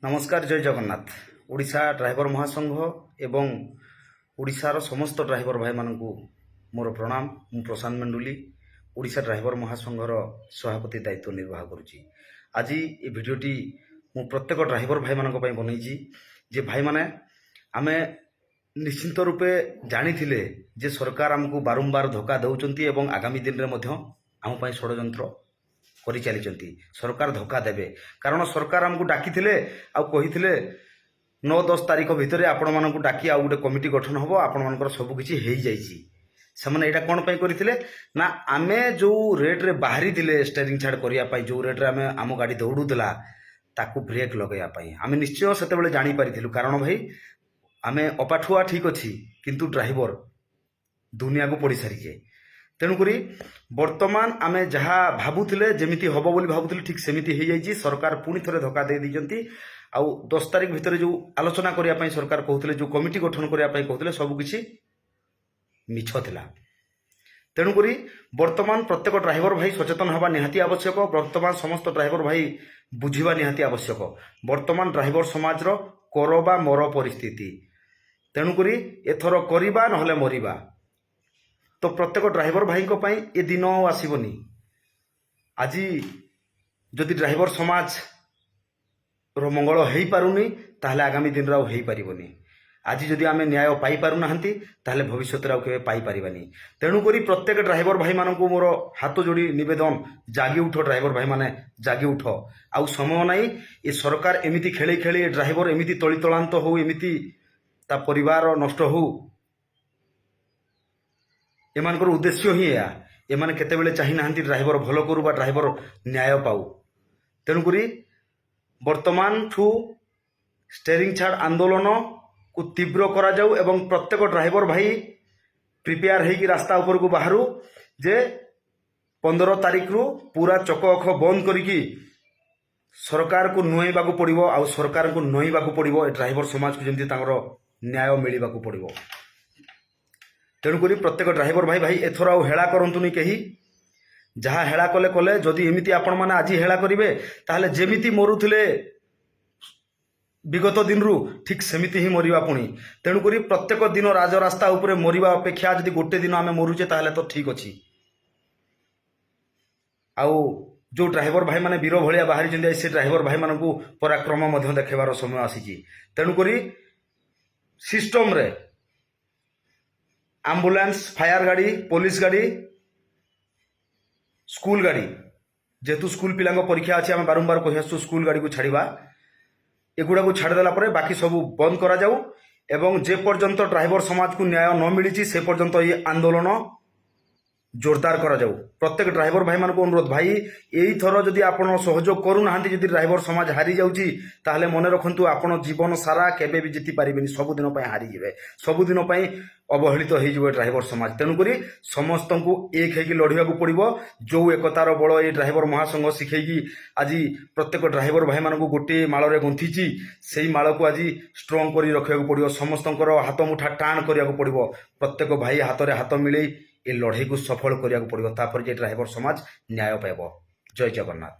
ନମସ୍କାର, ଜୟ ଜଗନ୍ନାଥ। ଓଡ଼ିଶା ଡ୍ରାଇଭର ମହାସଂଘ ଏବଂ ଓଡ଼ିଶାର ସମସ୍ତ ଡ୍ରାଇଭର ଭାଇମାନଙ୍କୁ ମୋର ପ୍ରଣାମ। ମୁଁ ପ୍ରଶାନ୍ତ ମେଣ୍ଡୁଲି, ଓଡ଼ିଶା ଡ୍ରାଇଭର ମହାସଂଘର ସଭାପତି ଦାୟିତ୍ୱ ନିର୍ବାହ କରୁଛି। ଆଜି ଏ ଭିଡ଼ିଓଟି ମୁଁ ପ୍ରତ୍ୟେକ ଡ୍ରାଇଭର ଭାଇମାନଙ୍କ ପାଇଁ ବନେଇଛି ଯେ ଭାଇମାନେ, ଆମେ ନିଶ୍ଚିନ୍ତ ରୂପେ ଜାଣିଥିଲେ ଯେ ସରକାର ଆମକୁ ବାରମ୍ବାର ଧୋକା ଦେଉଛନ୍ତି ଏବଂ ଆଗାମୀ ଦିନରେ ମଧ୍ୟ ଆମ ପାଇଁ ଷଡ଼ଯନ୍ତ୍ର କରିଚାଲିଛନ୍ତି। ସରକାର ଧୋକା ଦେବେ, କାରଣ ସରକାର ଆମକୁ ଡାକିଥିଲେ ଆଉ କହିଥିଲେ 9-10 ତାରିଖ ଭିତରେ ଆପଣମାନଙ୍କୁ ଡାକି ଆଉ ଗୋଟେ କମିଟି ଗଠନ ହେବ, ଆପଣମାନଙ୍କର ସବୁକିଛି ହେଇଯାଇଛି। ସେମାନେ ଏଇଟା କ'ଣ ପାଇଁ କରିଥିଲେ ନା, ଆମେ ଯେଉଁ ରେଟ୍ରେ ବାହାରିଥିଲେ ଷ୍ଟେରିଂ ଛାଡ଼ କରିବା ପାଇଁ, ଯେଉଁ ରେଟ୍ରେ ଆମେ ଆମ ଗାଡ଼ି ଦୌଡ଼ୁଥିଲା, ତାକୁ ବ୍ରେକ୍ ଲଗାଇବା ପାଇଁ। ଆମେ ନିଶ୍ଚୟ ସେତେବେଳେ ଜାଣିପାରିଥିଲୁ, କାରଣ ଭାଇ, ଆମେ ଅପାଠୁଆ ଠିକ୍ ଅଛି, କିନ୍ତୁ ଡ୍ରାଇଭର ଦୁନିଆକୁ ପଢ଼ି ସାରିଛେ। ତେଣୁକରି ବର୍ତ୍ତମାନ ଆମେ ଯାହା ଭାବୁଥିଲେ, ଯେମିତି ହେବ ବୋଲି ଭାବୁଥିଲେ, ଠିକ୍ ସେମିତି ହେଇଯାଇଛି। ସରକାର ପୁଣି ଥରେ ଧୋକା ଦେଇ ଦେଇଛନ୍ତି। ଆଉ 10 ତାରିଖ ଭିତରେ ଯେଉଁ ଆଲୋଚନା କରିବା ପାଇଁ ସରକାର କହୁଥିଲେ, ଯେଉଁ କମିଟି ଗଠନ କରିବା ପାଇଁ କହୁଥିଲେ, ସବୁକିଛି ମିଛ ଥିଲା। ତେଣୁକରି ବର୍ତ୍ତମାନ ପ୍ରତ୍ୟେକ ଡ୍ରାଇଭର ଭାଇ ସଚେତନ ହେବା ନିହାତି ଆବଶ୍ୟକ। ବର୍ତ୍ତମାନ ସମସ୍ତ ଡ୍ରାଇଭର ଭାଇ ବୁଝିବା ନିହାତି ଆବଶ୍ୟକ। ବର୍ତ୍ତମାନ ଡ୍ରାଇଭର ସମାଜର କର ବା ମର ପରିସ୍ଥିତି। ତେଣୁକରି ଏଥର କରିବା, ନହେଲେ ମରିବା। ତ ପ୍ରତ୍ୟେକ ଡ୍ରାଇଭର ଭାଇଙ୍କ ପାଇଁ ଏ ଦିନ ଆଉ ଆସିବନି। ଆଜି ଯଦି ଡ୍ରାଇଭର ସମାଜର ମଙ୍ଗଳ ହେଇପାରୁନି, ତାହେଲେ ଆଗାମୀ ଦିନରେ ଆଉ ହେଇପାରିବନି। ଆଜି ଯଦି ଆମେ ନ୍ୟାୟ ପାଇପାରୁନାହାନ୍ତି, ତାହେଲେ ଭବିଷ୍ୟତରେ ଆଉ କେବେ ପାଇପାରିବାନି। ତେଣୁକରି ପ୍ରତ୍ୟେକ ଡ୍ରାଇଭର ଭାଇମାନଙ୍କୁ ମୋର ହାତ ଯୋଡ଼ି ନିବେଦନ, ଜାଗି ଉଠ ଡ୍ରାଇଭର ଭାଇମାନେ, ଜାଗି ଉଠ। ଆଉ ସମୟ ନାହିଁ। ଏ ସରକାର ଏମିତି ଖେଳି ଖେଳି ଏ ଡ୍ରାଇଭର ଏମିତି ତଳିତଳାନ୍ତ ହଉ, ଏମିତି ତା ପରିବାର ନଷ୍ଟ ହଉ, ଏମାନଙ୍କର ଉଦ୍ଦେଶ୍ୟ ହିଁ ଏହା। ଏମାନେ କେତେବେଳେ ଚାହିଁନାହାନ୍ତି ଡ୍ରାଇଭର ଭଲ କରୁ ବା ଡ୍ରାଇଭର ନ୍ୟାୟ ପାଉ। ତେଣୁକରି ବର୍ତ୍ତମାନଠୁ ଷ୍ଟେରିଂ ଛାଡ଼ ଆନ୍ଦୋଳନକୁ ତୀବ୍ର କରାଯାଉ ଏବଂ ପ୍ରତ୍ୟେକ ଡ୍ରାଇଭର ଭାଇ ପ୍ରିପେୟାର ହେଇକି ରାସ୍ତା ଉପରକୁ ବାହାରୁ ଯେ 15 ତାରିଖରୁ ପୁରା ଚକ ଅଖ ବନ୍ଦ କରିକି ସରକାରକୁ ନୁଆଇବାକୁ ପଡ଼ିବ ଆଉ ସରକାରଙ୍କୁ ନଇବାକୁ ପଡ଼ିବ। ଏ ଡ୍ରାଇଭର ସମାଜକୁ ଯେମିତି ତାଙ୍କର ନ୍ୟାୟ ମିଳିବାକୁ ପଡ଼ିବ। ତେଣୁକରି ପ୍ରତ୍ୟେକ ଡ୍ରାଇଭର ଭାଇ, ଭାଇ, ଏଥର ଆଉ ହେଳା କରନ୍ତୁନି କେହି। ଯାହା ହେଳା କଲେ କଲେ, ଯଦି ଏମିତି ଆପଣମାନେ ଆଜି ହେଳା କରିବେ, ତାହେଲେ ଯେମିତି ମରୁଥିଲେ ବିଗତ ଦିନରୁ, ଠିକ୍ ସେମିତି ହିଁ ମରିବା ପୁଣି। ତେଣୁକରି ପ୍ରତ୍ୟେକ ଦିନ ରାଜରାସ୍ତା ଉପରେ ମରିବା ଅପେକ୍ଷା ଯଦି ଗୋଟେ ଦିନ ଆମେ ମରୁଛେ, ତାହେଲେ ତ ଠିକ୍ ଅଛି। ଆଉ ଯେଉଁ ଡ୍ରାଇଭର ଭାଇମାନେ ବୀର ଭଳିଆ ବାହାରିଛନ୍ତି, ସେ ଡ୍ରାଇଭର ଭାଇମାନଙ୍କୁ ପରାକ୍ରମ ମଧ୍ୟ ଦେଖାଇବାର ସମୟ ଆସିଛି। ତେଣୁକରି ସିଷ୍ଟମରେ ଆମ୍ବୁଲାନ୍ସ, ଫାୟାର ଗାଡ଼ି, ପୋଲିସ ଗାଡ଼ି, ସ୍କୁଲ ଗାଡ଼ି, ଯେହେତୁ ସ୍କୁଲ ପିଲାଙ୍କ ପରୀକ୍ଷା ଅଛି, ଆମେ ବାରମ୍ବାର କହି ଆସୁଛୁ ସ୍କୁଲ ଗାଡ଼ିକୁ ଛାଡ଼ିବା, ଏଗୁଡ଼ାକୁ ଛାଡ଼ିଦେଲା ପରେ ବାକି ସବୁ ବନ୍ଦ କରାଯାଉ ଏବଂ ଯେ ପର୍ଯ୍ୟନ୍ତ ଡ୍ରାଇଭର ସମାଜକୁ ନ୍ୟାୟ ନ ମିଳିଛି, ସେ ପର୍ଯ୍ୟନ୍ତ ଏହି ଆନ୍ଦୋଳନ ଜୋରଦାର କରାଯାଉ। ପ୍ରତ୍ୟେକ ଡ୍ରାଇଭର ଭାଇମାନଙ୍କୁ ଅନୁରୋଧ, ଭାଇ, ଏଇଥର ଯଦି ଆପଣ ସହଯୋଗ କରୁନାହାନ୍ତି, ଯଦି ଡ୍ରାଇଭର ସମାଜ ହାରି ଯାଉଛି, ତାହେଲେ ମନେ ରଖନ୍ତୁ, ଆପଣ ଜୀବନ ସାରା କେବେ ବି ଜିତି ପାରିବେନି। ସବୁଦିନ ପାଇଁ ହାରିଯିବେ, ସବୁଦିନ ପାଇଁ ଅବହେଳିତ ହେଇଯିବ ଏ ଡ୍ରାଇଭର ସମାଜ। ତେଣୁକରି ସମସ୍ତଙ୍କୁ ଏକ ହେଇକି ଲଢ଼ିବାକୁ ପଡ଼ିବ। ଯେଉଁ ଏକତାର ବଳ ଏ ଡ୍ରାଇଭର ମହାସଂଘ ଶିଖେଇକି ଆଜି ପ୍ରତ୍ୟେକ ଡ୍ରାଇଭର ଭାଇମାନଙ୍କୁ ଗୋଟିଏ ମାଳରେ ଗୁନ୍ଥିଛି, ସେଇ ମାଳକୁ ଆଜି ଷ୍ଟ୍ରଙ୍ଗ କରି ରଖିବାକୁ ପଡ଼ିବ। ସମସ୍ତଙ୍କର ହାତ ମୁଠା ଟାଣ କରିବାକୁ ପଡ଼ିବ। ପ୍ରତ୍ୟେକ ଭାଇ ହାତରେ ହାତ ମିଳେଇ ଏ ଲଢ଼େଇକୁ ସଫଳ କରିବାକୁ ପଡ଼ିବ। ତାପରେ ଯାଇ ଡ୍ରାଇଭର ସମାଜ ନ୍ୟାୟ ପାଇବ। ଜୟ ଜଗନ୍ନାଥ।